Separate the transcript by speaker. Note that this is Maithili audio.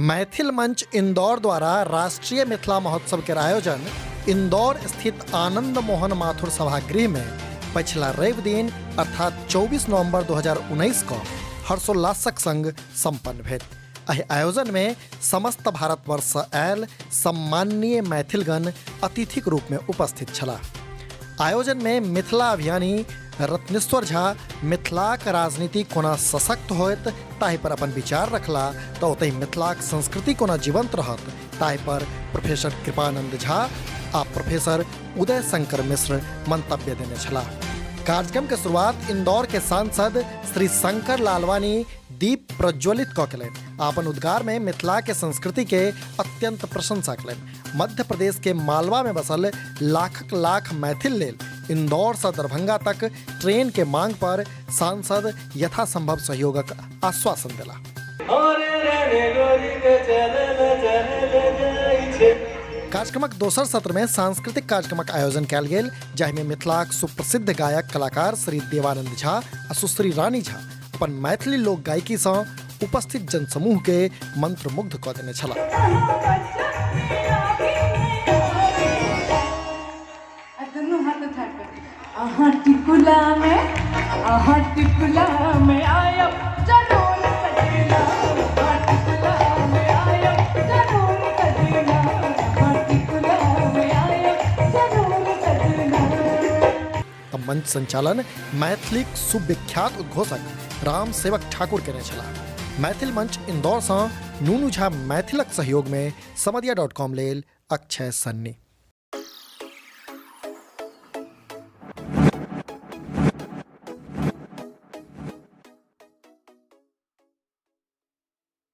Speaker 1: मैथिल मंच इंदौर द्वारा राष्ट्रीय मिथिला महोत्सव के आयोजन इंदौर स्थित आनंद मोहन माथुर सभागृह में पछिला रवि दिन अर्थात 24 नवंबर 2019 को हर्षोल्लासक संग संपन्न भेल। एहि आयोजन में समस्त भारतवर्ष से आयल सम्माननीय मैथिलगण अतिथिक रूप में उपस्थित छलाह। आयोजन में मिथिला अभियानी रत्नेश्वर झा मिथिलाक राजनीति कोना सशक्त होयत ताहि पर अपन विचार रखला, तऽ ओतहि मिथिलाक संस्कृति कोना जीवंत रहत ताहि पर प्रोफेसर कृपानंद झा आ प्रोफेसर उदय शंकर मिश्र मंतव्य देने छलाह। कार्यक्रम के शुरुआत इंदौर के सांसद श्री शंकर लालवानी दीप प्रज्वलित कऽ केलनि आ अपन उद्गार में मिथिला के संस्कृति के अत्यंत प्रशंसा केलनि। मध्य प्रदेश के मालवा में बसल लाखक लाख मैथिल लेल इंदौर से दरभंगा तक ट्रेन के मांग पर सांसद यथासंभव सहयोगक आश्वासन देला। कार्यक्रमक दोसर सत्र में सांस्कृतिक कार्यक्रमक आयोजन कयल गेल, जाहि में मिथिलाक सुप्रसिद्ध गायक कलाकार श्री देवानंद झा आ सुश्री रानी झा अपन मैथिली लोक गायकी सँ उपस्थित जनसमूह के मंत्रमुग्ध कऽ देने छलाह।
Speaker 2: दुनू हाथ उठा कऽ अहाँ टिकुला में, अहाँ टिकुला में आयब जरूर सजना, अहाँ टिकुला में आयब जरूर सजना, अहाँ टिकुला में आयब जरूर सजना।
Speaker 1: तऽ मंच संचालन मैथिलीक सुविख्यात उद्घोषक राम सेवक ठाकुर केने छलाह। मैथिल मंच इंदौर सँ नूनू झा मैथिलक सहयोग में समदिया डॉट कॉम लेल अक्षय सन्नी।